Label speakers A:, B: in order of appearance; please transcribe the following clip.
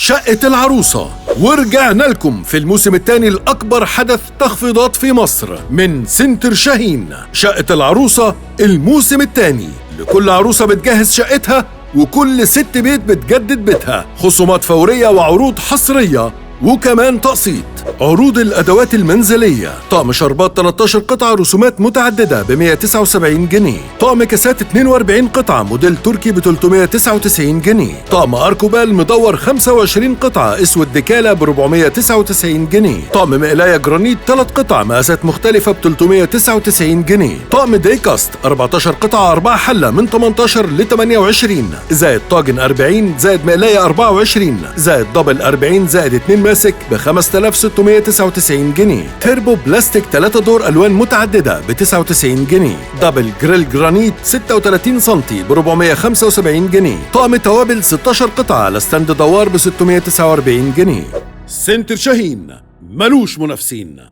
A: شقة العروسة. ورجعنا لكم في الموسم الثاني الأكبر حدث تخفيضات في مصر من سنتر شاهين. شقة العروسة الموسم الثاني، لكل عروسة بتجهز شقتها وكل ست بيت بتجدد بيتها، خصومات فورية وعروض حصرية وكمان تقسيط. عروض الأدوات المنزلية: طقم شربات 13 قطعة رسومات متعددة ب 179 جنيه، طقم كاسات 42 قطعة موديل تركي ب 399 جنيه، طقم أركوبال مدور 25 قطعة اسود ديكالة ب 499 جنيه، طقم مقلاية جرانيت 3 قطع مقاسات مختلفة ب 399 جنيه، طقم ديكاست 14 قطعة 4 حلة من 18 ل 28 زائد طاجن 40 زائد مقلاية 24 زائد double 40 زائد 2 ماسك ب 5699 جنيه، تربو بلاستيك 3 دور الوان متعدده ب 99 جنيه، double grill جرانيت 36 سم ب 475 جنيه، طقم توابل 16 قطعه على stand دوار ب 649 جنيه. سنتر شاهين ملوش منافسين.